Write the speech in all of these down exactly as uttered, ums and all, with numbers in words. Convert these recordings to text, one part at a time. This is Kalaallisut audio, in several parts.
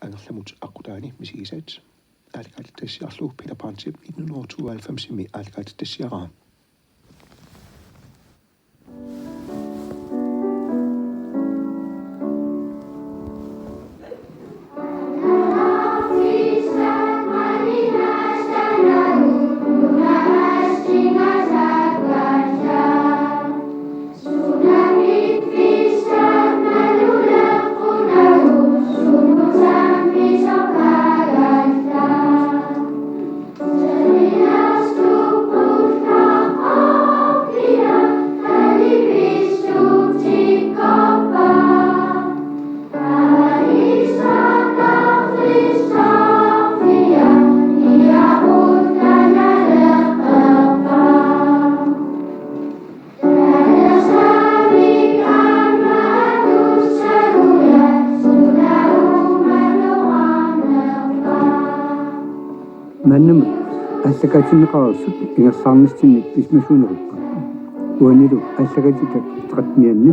Angerlamut aqqutaani misigisat. Aallakaatitassiarlu Peter Brandtip nitten hundrede og tooghalvfemsimi aallakaatitassiaraa. Maannamut aallakaatinneqareersut ingerlaarnissatsinnik pisimasuuneruppat. Uanilu aallakaatitap trettenianni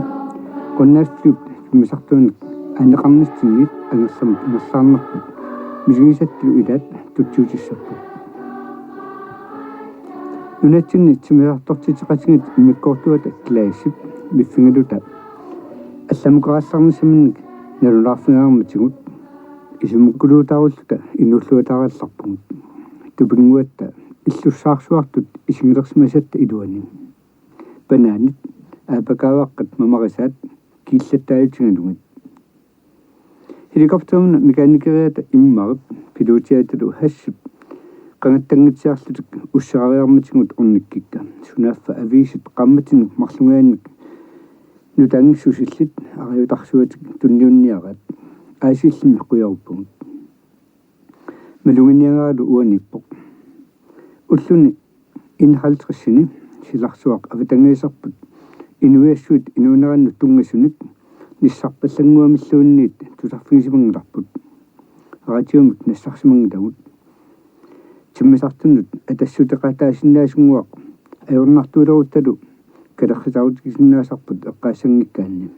Grønlandsflyp timmisartunik aaneqarnissatsinniit Angerlamut ingerlaarnerput misigisattut ilaat tutsiutissapput. Nunatsinni timmisartortitseqatigiit immikkoortuata Claesip miffigaluta allamukaallarnissaminnik nalunaarfigaarmatigut isummukkuluutaarilluta inuulluataarallarpugut. Tupinnguatta illussaarsuartut isigilersimasatta iluani. Banaanit aapakaavaqqat mamarisaat kiillattaajutigalugit. Helikopterimut mekaanikeriata Ingmarip pilotiatalu Hassip qangattanngitsiarlutik usseraariarmatigut ornikkikka sunaaffa aviisit qaammatini marlungaannik nutaanngissut illit ariutarsuatik tunniunniaraat aasillimi qujaruppugut. Maluginiagaralu uaniippoq. Ulluni enoghalvtredsini silarsuaq avatangiiserput inuiassuit inuunerannut tunngasunik nissarpallannguamilluunniit tusarfigisimanngilarput. Radiomik nassarsimanngilagut. Timmisartunut atassuteqataasinnaasunguaq ajornartuuleruttalu kalerritarutigisinnaasarput eqqaassanngikkaanni.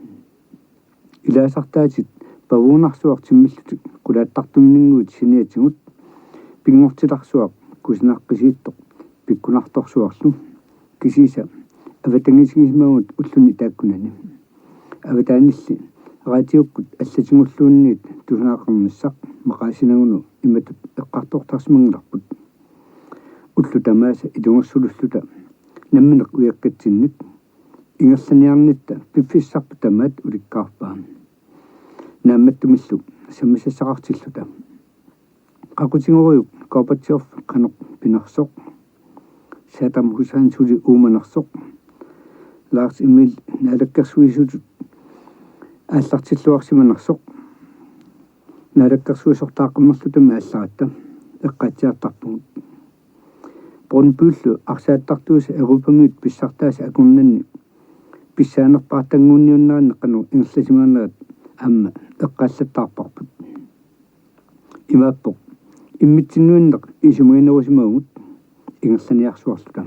Ilaasartaatit pavuunarsuaq timmillutik qulaattartuminninnguit siniatigut pinngortitarsuaq kusinaqqisiittoq pikkunartorsuarlu kisiisa avatangiisigisimavugut ulluni taakkunani. Avataanilli raatiukkut allatigulluunniit tusagaqarnissaq maqaasinagunu imatut eqqartortarsimanngilarput. Ullut tamaasa ilungersululluta nammineq ujakkatsinnik ingerlaniarnitta piffissarput tamaat ulikkaarpaa. Naammattumillu sammisassaqartilluta. Qaqutigorujuk Gorbatjov qanoq pinersoq, Saddam Hussein suli uumanersoq, Lars Emil naalakkersuisutut aallartilluarsimanersoq, naalakkersuisortaaqqammerlutami aallaratta eqqaatsiartarpugut. Brøndbyllu arsaattartuisa Europamiut pissartaasa akornanni pissaanerpaartannguunniunneranni qanoq ingerlasimanerat aamma eqqaallattaarparput. Imaappoq immitsinnuinneq isumaginerusimavugut ingerlaniarsuarluta.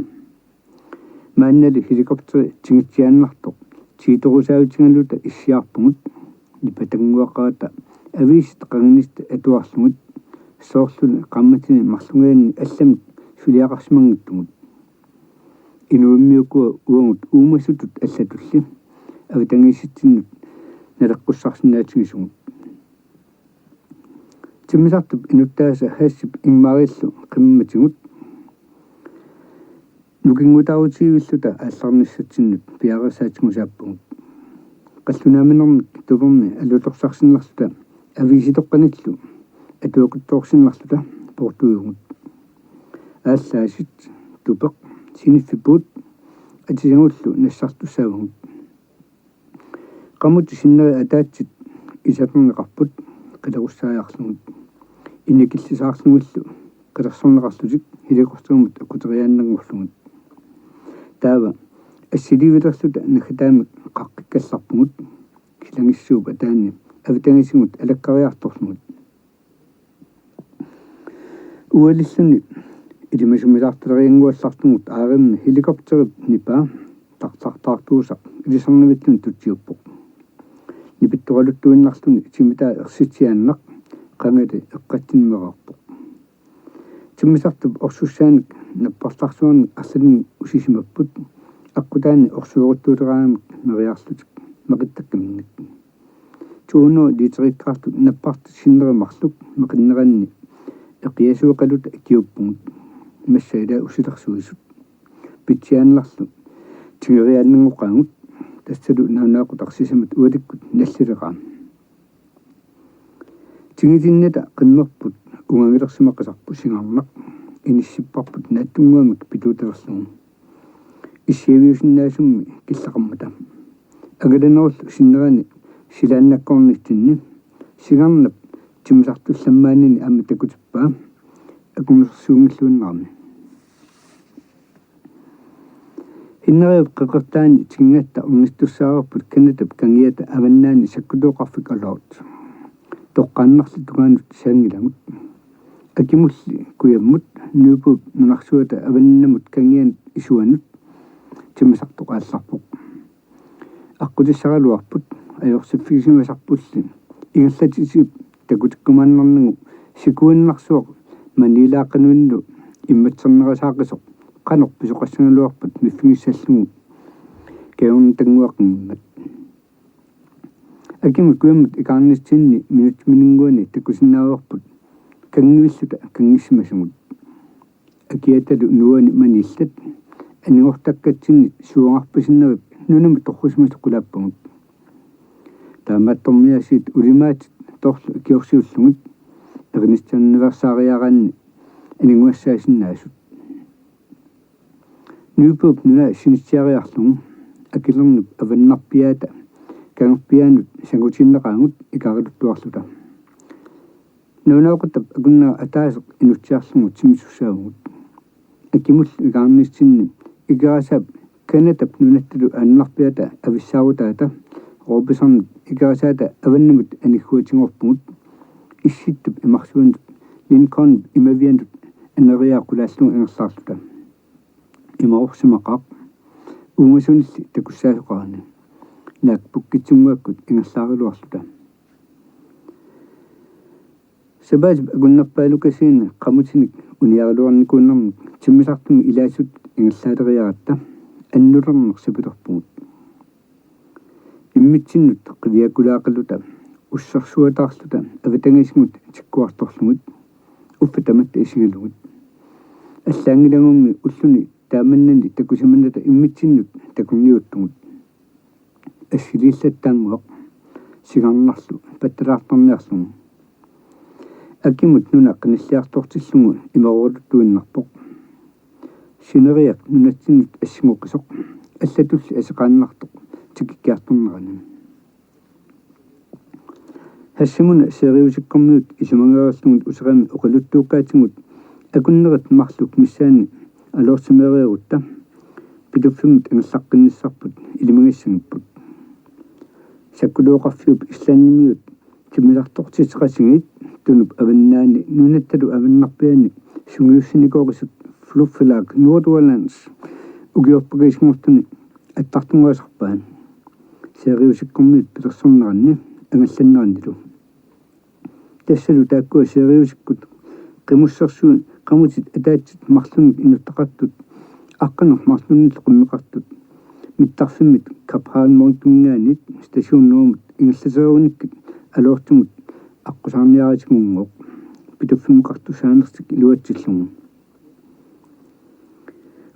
Maannali helikopteri tingitsiaannartoq tiitorusaavitigaluta issiarpugut nipatannguaqarata aviisit qanganissat atuarlugit soorlumi qaammatini marlungaanni allamik suliaqarsimanngitsugut. Inuimmiukua uagut uumasutut allatulli avatangiisitsinnut naleqqussarsinnaatigisagut. Timmisartup inuttaasa Hassip Ingmarillu qimmatigut nukinngutaarutigivilluta aallarnissatsinnut piareersaatigusaapput. Qallunaaminermik tupermi alutorsarsinnarluta aviisitoqqanillu atuakutsoorsinnarluta poortuivugut. Aallaasit tupeq siniffipput atisagullu nassartussaavagut. Qamutit sinneri ataatsit isaterneqarput qilerussaajarlugit. Inikillisaarlugillu qilersorneqarlutik helikopterimut akuteriaannanngorlugit. Taava assiliivilerluta naggataamik qaqqikkallarpugut kilangissuup ataani avatangiisigut alakkariartorlugit. Ualilluni ilimasumilaartaleriannguallartugut aarimmi helikopterip nipaa tartartaartuusaq ilisarnavilluni tutsiuppoq. Nipittoraluttuinnarluni timitaa ersitsiaannaq Angali eqqatsinneqarpoq. Timmisartup orsussaanik nappartarsuarnik arlalinnik usisimapput, aqqutaani orsueruttuuleraangamik neriarlutik maqittakkaminnik. Tuuno liitereqqaartut nappartut sinneri marluk maqinneranni eqiasuuqaluta kiuppugut, massa ila usilersuisut. Pitsiaannarlu tigeriaannanngoqaagut, tassalu nalunaaqutaq sisamat ualikkut nallileraa. Tigitinnata qimmerput ungangilersimaqisarput singarnaq, inissipparput naatsunnguamik pituutalerlugu. Issiaviusinnaasummi killeqarmata. Angalanerullu sinnerani silaannakkoornitsinni singarnap timmisartullammaanini aamma takutippaa akunnersuunngilluinnarami. Hinneriup qeqertaani tigingatta ornittussaavarput Canadap kangiata avannaani sakkutooqarfik Allard. Toqqaannarli tungaanut saanngilagut. Akimulli kujammut Nyborg nunarsuata avannamut kangianut isuanut timmisartoq aallarpoq. Aqqutissaraluarput ajorsiffigisimasuulli ingerlatsisip takutikkumaannarnagu sikuinnarsuaq maniilaaqqanuinnilu immatsernerusaaqisoq qanoq pisoqassagaluarpat miffigissallugu kajornatannguaqqinngimmat. Akimut kujammut ikaarnitsinni minutsiminnguani takusinnaavarput kanngivilluta kanngissimasugut. Akiatalu nuuani maniillat anigortakkatsinni suagarpasinnerit nunamut torrusimasut qulaappagut. Taamaattorniaasiit ulimaatit torlu ikiorsiullugit erinitsanniversaariaraanni aninguassaasinnaasut. Nyborg nuna sinitsiariarlugu akilernup avannarpiaata kangerpiaanut sangutinneqaagut ikaaraluttuarluta. Nalunaaqutap akunnera ataaseq inutsiarlugu timmisussaavugut. Akimullu ikaarnitsinni Ikerasaap Canadap nunattalu avannarpiaata avissaarutaata Robesonip Ikerasaata avannamut anigguatigoorpugut, Issittup imarsuanut Lincolnip imavianut aneriaat qulaallugu ingerlaarluta. Imarorsimaqaaq uumasunilli takussaasoqarani, naak pukkitsunnguakkut ingerlaaraluarluta. Sapaatip akunnerpaalukasiini qamutinik uniaraluarnikuunermik timmisartumi ilaasut ingerlaaleriaratta annulerneq sapilerpugut. Immitsinnut qiviakulaaqaluta ussersuataarluta avatangisigut tikkuartorlugit uffa tamatta isigalugit. Allaanngilagummi ulluni taamannani takusimanata immitsinnut takorniuttugut. Assiliillattaannguaq singarnarlu pattalaartarniarlugu. Akimut nuna qinilliartortillugu imarualuttuinnarpoq. Sineriak nunatsinnut assingoqisoq allatulli aseqaannartoq tikikkiartornerani. Hassimuna Siriusikkormiut isumagereerlugit uterami oqaluttuukkaatigut akunnerit marluk missaanni Allorsimeereerutta Pituffimmut angerlaqqinnissarput ilimagissagipput. Sakkutooqarfiup Islandimiut timmisartortitseqatigiit Tunup avannaani nunattalu avannarpiaani sungiussinikorisut Flugfélag Nordjyllands ukiorpakkatigulluunniit attartunngorsaarpaat. Siriusikkormiut pilersorneranni angallannerannilu. Tassalu taakkua Siriusikkut qimussersuit qamutit ataatsit marlunnik inuttaqartut aqqaneq-marlunnillu qimmeqartut mittarfimmit Kap Harald Munch-iminngaanniit Station Nordimut ingerlatereerunikkit Allortimut aqqusaarniaritigunngooq Pituffimmukartussaanertik iluatsillugu.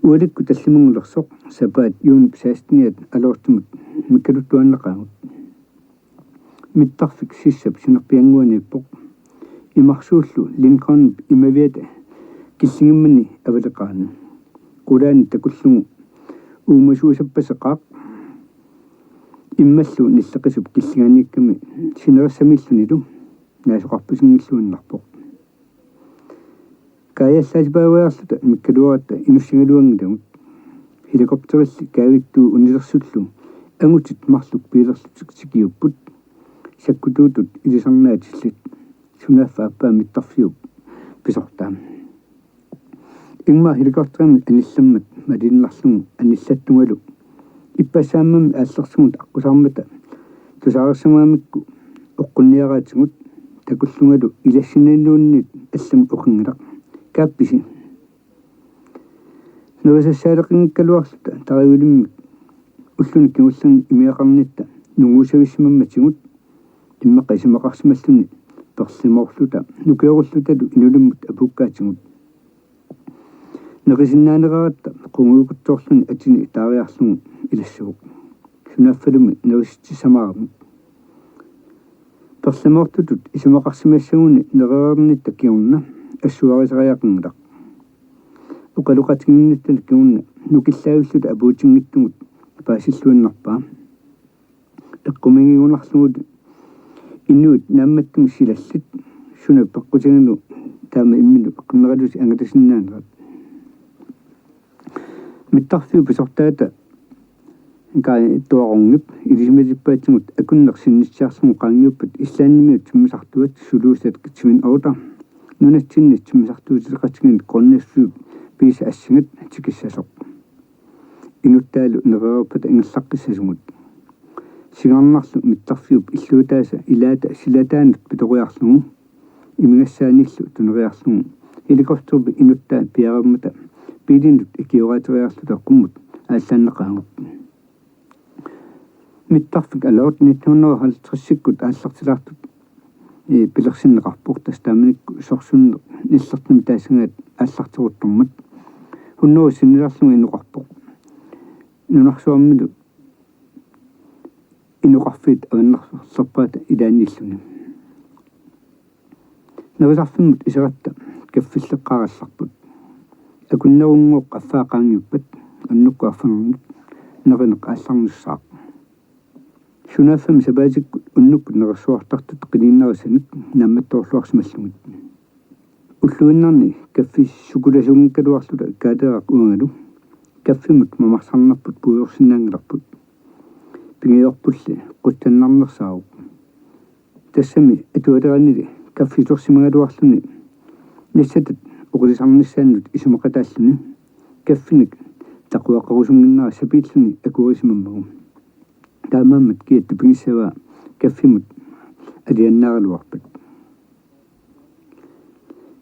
Ualikkut tallimanngulersoq sapaat juunip seksteniat Allortimut mikkaluttuaannaqaagut. Mittarfik sissap sinerpiannguaniippoq. Imarsuullu Lincolnip imaviata killingimmani avaleqaani. Qulaani takullugu uumasuusappasseqaaq. Immallu nilleqisup killinganiikkami sinerissamiillunilu naasoqarpasinngilluinnarpoq. Kaajallaatipaajugaarluta mikkaluaratta inussigaluanngilagut. Helikopterilli kaavittuut unilersullu angutit marluk biilerlutik tikiupput. Sakkutuutut ilisarnaatillit. Sunaaffa aappaa mittarfiup pisortaa. Ingmar helikopterimik anillammat malinnarlugu anillattungalu ippassaammammi aallersugut aqqusaarmata tusaareersimagamikku oqqunniaraatigut akullungalu ilassinnaniluunniit allamut oqanngilaq: "Kaappisi?" Nerisassaaleqanngikkaluarluta tarajulimmik ulluni kingullerni imigeqarnitta nunguusavissimammatigut, immeq isumaqarsimalluni perlemoorluta nukiorullutalu inulimmut apuukkaatigut. Nerisinnaaneratta qungujukutsoorluni atini taariarlugu ilassavoq. Sunaaffalumi nerisitsissamaarami. Perlemoortutut isumaqarsimassaguni nerereernitta kingorna assuarisariaqanngilaq. Oqaloqatiginnittani kingorna nukillavilluta apuutinngitsugut paasilluinnarpaa. Eqqumiigigunarlugu inuit naammattumik silallit suna peqqutigalugu taama imminut eqqummerallutik angalasinnaanerat. Mittarfiup pisortaata Kai Toarungip ilisimatippaatigut akunneq sinnitsiarlugu qaangiuppat Islandimiut timmisartuat Suluusat Twin Otter nunatsinni timmisartuuteqatigiit Grønlandsflyp P S assingat tikissasoq. Inuttaalu nerereerpata ingerlaqqissasugut. Singarnarlu mittarfiup illuutaasa ilaata silataanut pitoriarlugu imigassaanillu tuneriarlugu helikopterip inuttaa piareermata biilinut ikioraateriarluta qummut aallaannaqaagut. Mittarfik Alert nitten hundrede og halvtredsikkut aallartilaartut ee, pilersinneqarpoq, tassa taamanikkut sorsunneq nillertumik taassagaat aallarteruttormat. Hunnorujussinilaarlugu inoqarpoq. Nunarsuarmilu inoqarfiit avannarlerpaata ilaanniilluni. Nerisarfimmut iseratta kaffilleqqaarallarput. Akunnerunnguup qaffaa qaangiuppat unnukkut arfineq-marlunut nerineq aallarnissaaq. Sunaaffami sapaatikkut unnukkut nerersuartartut qiniinnarissanik naammattoorluarsimallugit. Ulluinnarni kaffi sukulasuunngikkaluarluta Kaateeraq uangalu kaffimut mamarsarnerput puiorsinnaanngilarput. Pingajuarpulli qutsannarnersaavoq. Tassami atualeranili kaffitorsimagaluarluni nassatat oqilisarnissaannut isumaqataalluni kaffinik taquaqarusunnginnera sapiilluni akuerisimammagu. Taamaammat kiattut pigissavaa kaffimut aliannaaraluarpat.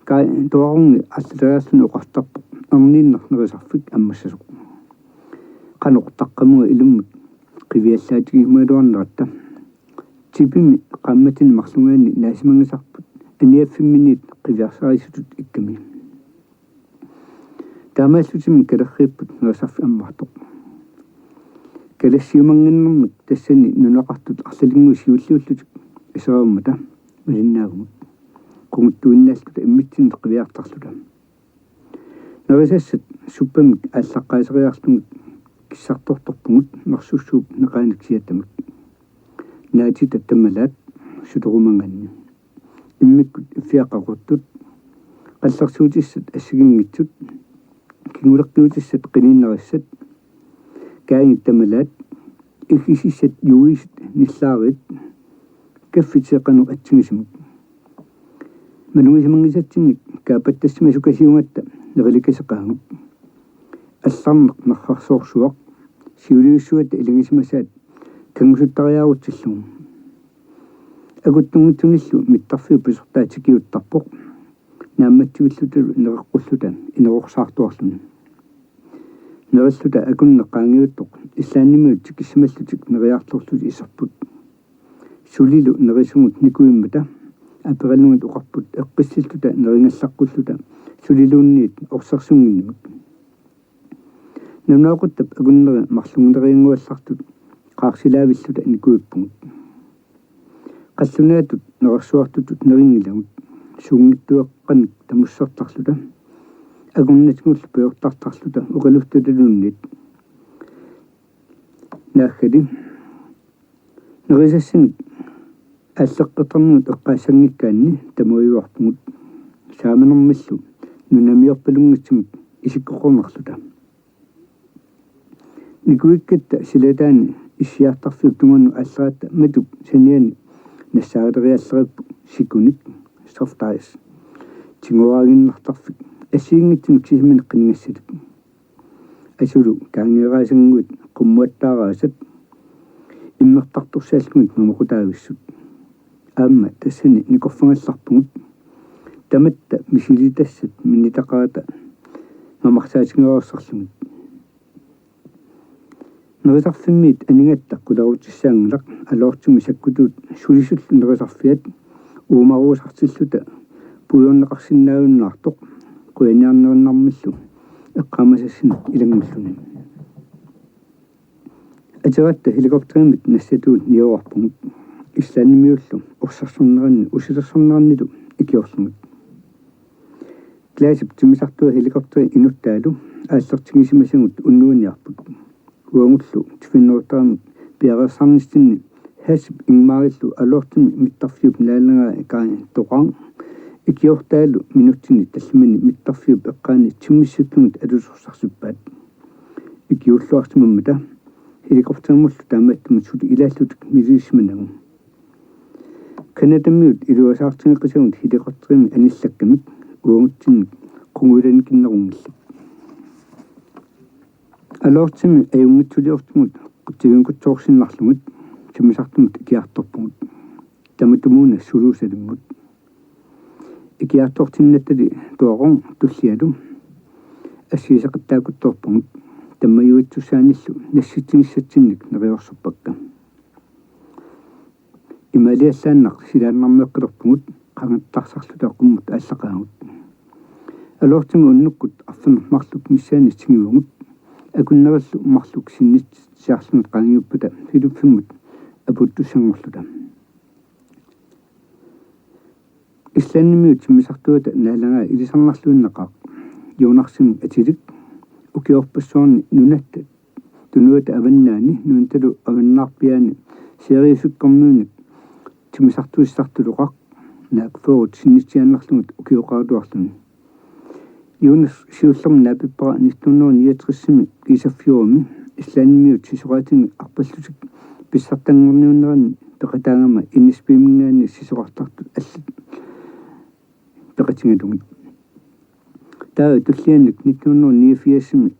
Kai Toarungi arlaleriarluni oqartarpoq erniinnaq nerisarfik ammassasoq. Qanoq taqqamunga ilummut qiviallaatigimagaluarneratta. Tipimi qaammatini marlungaanni naasimanngisarput aniaffimminiit qiviarsarisutut ikkami. Taamaallutimmi kalerriipput nerisarfik ammartoq. Kalassiumannginnermik tassani nunaqartut arlalinnguit siulliullutik isereermata malinnaavugut. Qunguttuinnaalluta immitsinnut qiviartarluta. Nerisassat suppamik aallaqqaaseriarlugit kissartortorpugut nersussuup neqaanik siatamik. Naatitat tamalaat sutorumangaanni. Immikkut iffiaqaquttut, qallersuutissat assigiinngitsut, kinguleqqiutissat qiniinnarissat, kaagit tamalaat, iggisissat juuisut nillaariit, kaffit seeqqanut atsigisumik. Malugisimanngisatsinnik kaappattassimasukasiugatta nerilikiseqaagut. Allarneq narrarsoorsuaq siuliussuatta ilagisimasaat kanngusuttariaarutsillugu. Akuttunngitsunillu mittarfiup pisortaa tikiuttarpoq. Naammatsivillutalu nereqqulluta inerorsaartuarluni. Nerilluta akunneq qaangiuttoq Islandimiut tikissimallutik neriartorlutik iserput. Sulilu nerisugut nikuimmata aperalugit oqarput eqqissilluta neringallaqqulluta suliluunniit orsersunnginnamik. Nunaaquttap akunneri marlunngileriannguallartut qaarsilaavilluta nikuippugut. Qallunaatut nerersuartutut nerinngilagut suunngitsuaqqanik tamussertarluta akornatigullu pujortartarluta oqaluttutaluunniit. Naaggali nerisassanik aalleqqittarnermut eqqaassanngikkaanni tamaviuarpugut saaminermillu nunamiorpalunngitsumik isikkoqarnerluta. Nikuikkatta silataani issiartarfiup tungaanut aallaratta matup saniani nassaarialeriarput sikunik, soft ice, tinguariinnartarfik assigiinngitsunik sisamanik qinigassallutik. Asulu kaangeeraasannguit qummuattaaraasat immertartorsaallugit mamoqutaavissut. aamma tassani nikorfagallarpugut. Tamatta misilitassat minitaqarata mamarsaatigereersarlugit. Nerisarfimmiit anigatta qulerutissaanngilaq, Aloortimi sakkutuut sulisullu nerisarfiat uumaruusartilluta puigorneqarsinnaajunnaartoq qujaniarnerinnarmillu eqqaamasassineq ilanngulluni. Ateratta helikopterimit nassatuut niuerarpugut, Islandimiullu orsersorneranni usilersornerannilu ikiorlugit. Glasip timmisartua helikopteri inuttaalu aallertigisimasagut unnuiniarput. Uagullu Twinortaramik piareersarnitsinni Hassip Ingmarillu Aloortimi mittarfiup naalagaa Karin Toqan ikiortaalu minutsini tallimani mittarfiup eqqaani timmissullugit alutorsarsippaat. Ikiulluarsimammata helikopterimullu taamaattumik suli ilaallutik misigisimanagu. Canadamiut iluasaartigeqisagut helikopterimik anillakkamik uagutsinnik qungujulanikinnerunngillat. Aloortimi ajunngitsuliortumut qutsivinkutsoorsinnarlugit timmisartumut ikiartorpugut. Tamatumuuna suluusalimmut. Ikiartortinnattali Toorong tullialu assigiseqattaakuttoorpugut, tammajuitsussaanillu nassitsigisatsinnik neriorsuppakka. Imaaliallaannaq silaannarmeeqqilerpugut, qangattarsarluta qummut aallaqaagut. Aloortimi unnukkut arfineq-marluk missaani tigivugut, akunnerillu marluk sinnitsiarlugit qaangiuppata filuffimmut apuuttussanngorluta. Islandimiut timmisartuata naalagaa ilisarnarluinnaqaaq. Jonarsimi atilik ukiorpassuarni nunatta tunuata avannaani nunattalu avannaarpiaani Siriusikkormiunik timmisartussartulooqaaq, naak fyrret sinnitsiaannarlugit ukioqaraluarluni. Jonas siullermik naapippara nitten hundrede niogtresimi Ísafjörðimi Islandimiut sisoraatinik arpallutik pissartanngorniunneranni peqataagama N S B-minngaanniit sisorartartut allat peqatigalugit. Taava tulliannik nitten hundrede niogfirsimi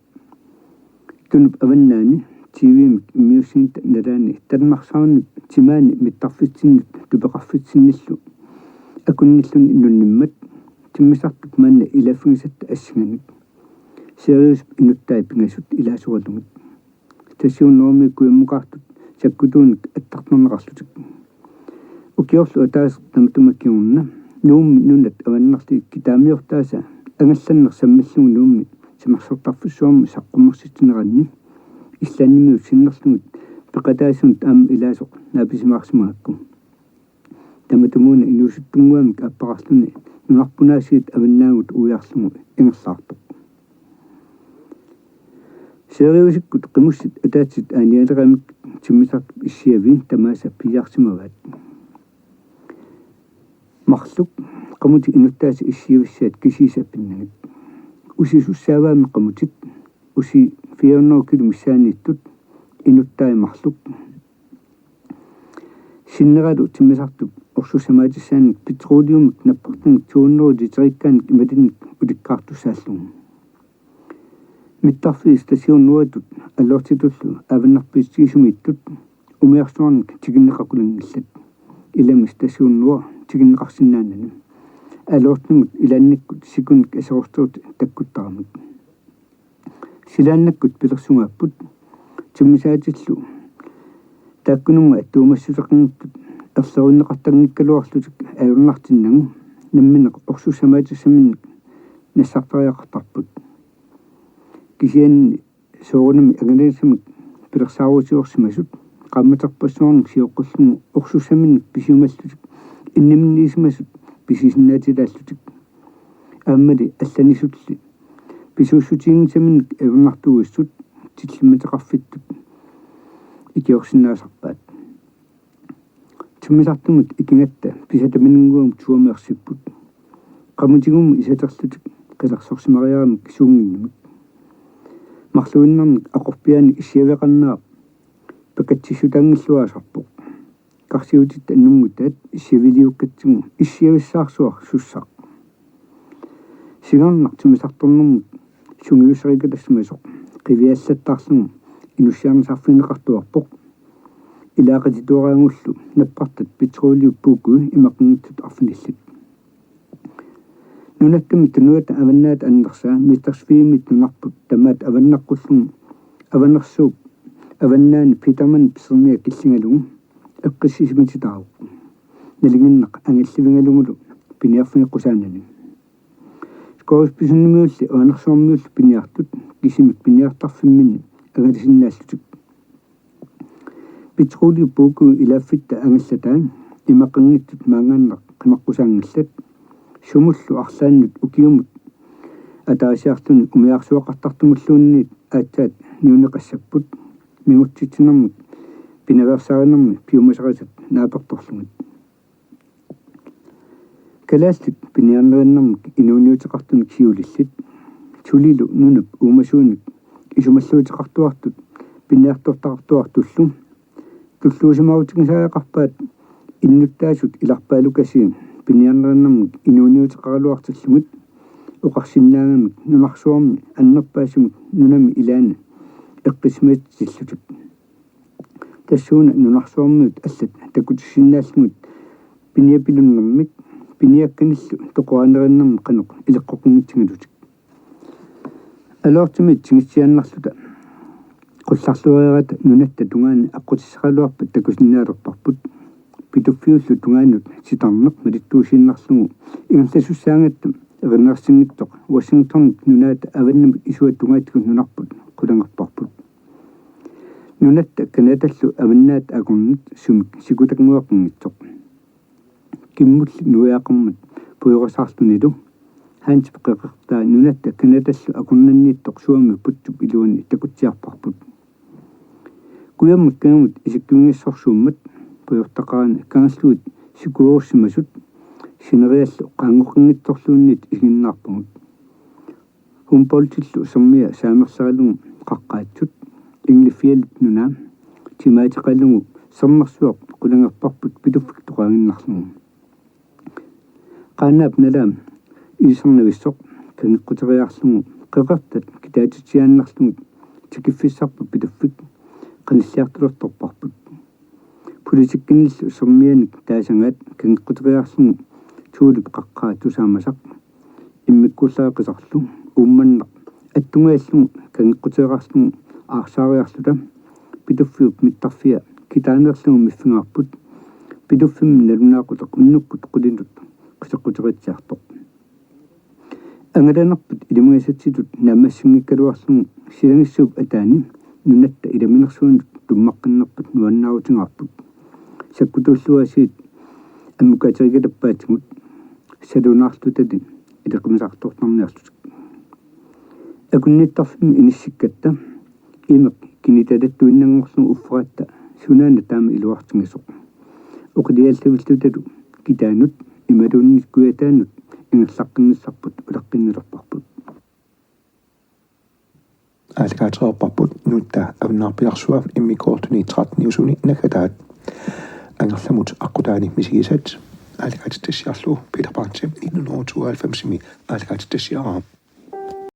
tunup avannaani T V-mik immiussinitta nalaani Danmarkserunip timaani mittarfitsinnut tupeqarfitsinnillu akunnilluni nunnimmat timmisartup maanna ilaffigisatta assinganik Siriusip inuttai pingasut ilaasoralugit. Station Nordimi kujammukaartut sakkutuunik attartorneqarlutik. Ukiorlu ataaseq tamatuma kingorna Nuummi nunat avannarlugit kitaamiortaasa angallanneq sammillugu Nuummi simarsortarfissuarmut saqqummersitsineranni Islandimiut sinnerlugit peqataasunut aamma ilaasoq naapisimaarsimagakku. Tamatumuuna inuusuttunnguamik aappaqarluni nunarput aasiit avannaagut uiarlugu ingerlaartoq. Siriusikkut qimussit ataatsit aanialeramik timmisartup issiavi tamaasa piiarsimavaat. Marluk qamutit inuttaasa issiavissaat kisiisa pinnagit. Usisussaavaammi qamutit, usi fire hundrede kilo missaaniittut, inuttai marluk. Sinneralu timmisartup orsussamaatissaannik petroleumik nappartunik to hundrede literikkaanik imaluunniit ulikkaartussaallugu. Mittarfiit Station Norditut Aloortitullu avannarpiitsigisumiittut umiarsuarnik tikinneqaqulanngillat. Ilami Station Nord tikinneqarsinnaanani. Aloortimut ilaannikkut sikunik aserorterut takkuttaramik. Silaannakkut pilersugaapput timmisaatillu taakkununnga attuumassuteqanngitsut erlerinneqartanngikkaluarlutik ajornartinnagu namminneq orsussamaatissaminnik nassartariaqartarput. Kisianni soorunami angalanissamik pilersaarusiorsimasut qaammaterpassuarnik sioqqullugu orsussaminnik pisiumallutik inniminniisimasut pisisinnaatitaallutik. Aammali allanisulli pisuussutiginngisaminnik ajornartuuissut tillimmateqarfittut ikiorsinnaasarpaat. Timmisartumut ikigatta pisataminnguamut tuameersipput. Qamutigummi isaterlutik qilersorsimariaramik suunnginnamik. Marluinnarnik aquppiaanik issiaveqarnera pakatsissutaanngilluaasarpoq. Karsiutitta nunngutaat issiaviliukkatsigu issiavissaarsuaq sussaq. Singarnaq timmisartornermut sungiussarikatassimasoq qiviallattaarlugu inussiarneq saaffigineqartuarpoq. Ilaaqatituaraangullu nappartat Petroleum Pukui imaqanngitsut arfinillit. Nunattami tunuata avannaata annersaa Mittarsuimmit nunarput tamaat avannaqqullugu Avanersuup avannaani Petermann pisernia killingalugu eqqissisimatitaavoq. Nalinginnaq angallivigalugulu piniarfigeqqusaanani. Skovspidsunnimiulli Avanersuarmiullu piniartut kisimik piniartarfimminni angalasinnaallutik. Petroleum Pukui ilaaffitta angallataa imaqanngitsut maanngaannaq qimaqqusaanngillat. Sumullu arlaannut ukiumut ataasiarluni umiarsuaqartartumulluunniit aatsaat niuneqassapput mingutsitsinermik pinaveersaarinermi piumasarisat naapertorlugit. Kalaallit piniarnerinnermik inuuniuteqartunik siulillit, sulilu nunap uumasuunik isumalluuteqartuartut piniartortaqartuartullu, tulluusimaarutigisariaqarpaat innuttaasut ilarpaalukasiit piniarnerinnermik inuuniuteqaraluartillugit oqarsinnaagamik nunarsuarmi annerpaasumik nunami ilaani eqqissisimatillutik. Tassuuna nunarsuarmiut allat takutissinnaallugit piniapilunnermik piniakkanillu toqoraanerannermik qanoq ileqqoqqinngitsigilutik. Aloortumik tingitsiaannarluta qullarluareerata nunatta tungaani aqqutissaqaraluarpat takusinnaalerparput. Pituffiullu tungaanut titarneq malittuusiinnarlugu ingerlasussaagatta erinarsinngitsoq Washingtonip nunaata avannamik isua tungaatigut nunarput qulangerparput. Nunatta Canadallu avannaata akornanni sumik sikutannguaqanngitsoq. Kimmulli nuiaqarmat pujorasaarlunilu Hansip qeqertaa nunatta Canadallu akornanniittoq suami putsup iluani takutsiarparput. Kujammakkagut isikkivigissorsuummat pujortaqarani kangerlugit sikuerussimasut sineriallu qaanngoqanngitsorluunniit isiginnaarpagut. Humboldtillu sermia saamerleralugu qaqqaatsut, Ingliffialit nunaa, timaateqalugu sermersuaq qulangerparput Pituffik toqaaginnarlugu. Qaanaap nalaam ilisarnavissoq kangeqquteriarlugu qeqertat kitaatitsiaannarlugit tikiffissarput Pituffik qanilliartulertorparput. Politikkinillu sermianik taasagaat kangeqquteriarlugu Tuulip qaqqaa tusaamasaq immikkuullarisarlu Uummannaq attungajallugu kangeqquteerarlugu aarsaariarluta Pituffiup mittarfia kitaanerlugu miffigaarput Pituffimmi nalunaaqutaq unnukkut qulinut qiseqquteritsiartoq. Angalanerput ilimagisatsitut naammassinngikkaluarlugu silagissuup ataani nunatta ilaminersuanut tummaqqinnerput nuannaarutigaarput. Sakkutuulluaasiit ammukaaterigalappaatigut salunaarlutali ileqimisartortarniarlutik. Akunnittarfimmi inissikkatta imeq kinitalattuinnanngorlugu ufferatta sunaana taama iluartigisoq. Oqiliallivillutalu kitaanut imaluunniit kujataanut ingerlaqqinnissarput uleqqinnilerparput. Aallakaatereerparput Nunatta Avannaarpiarsua immikkoortuni tretten-iusuni naggataat. Angerlamut aqqutaani misigisat aallakaatitassiarlugu Peter Brandti nitten hundrede og tooghalvfems-imi aallakaatitassiaraa.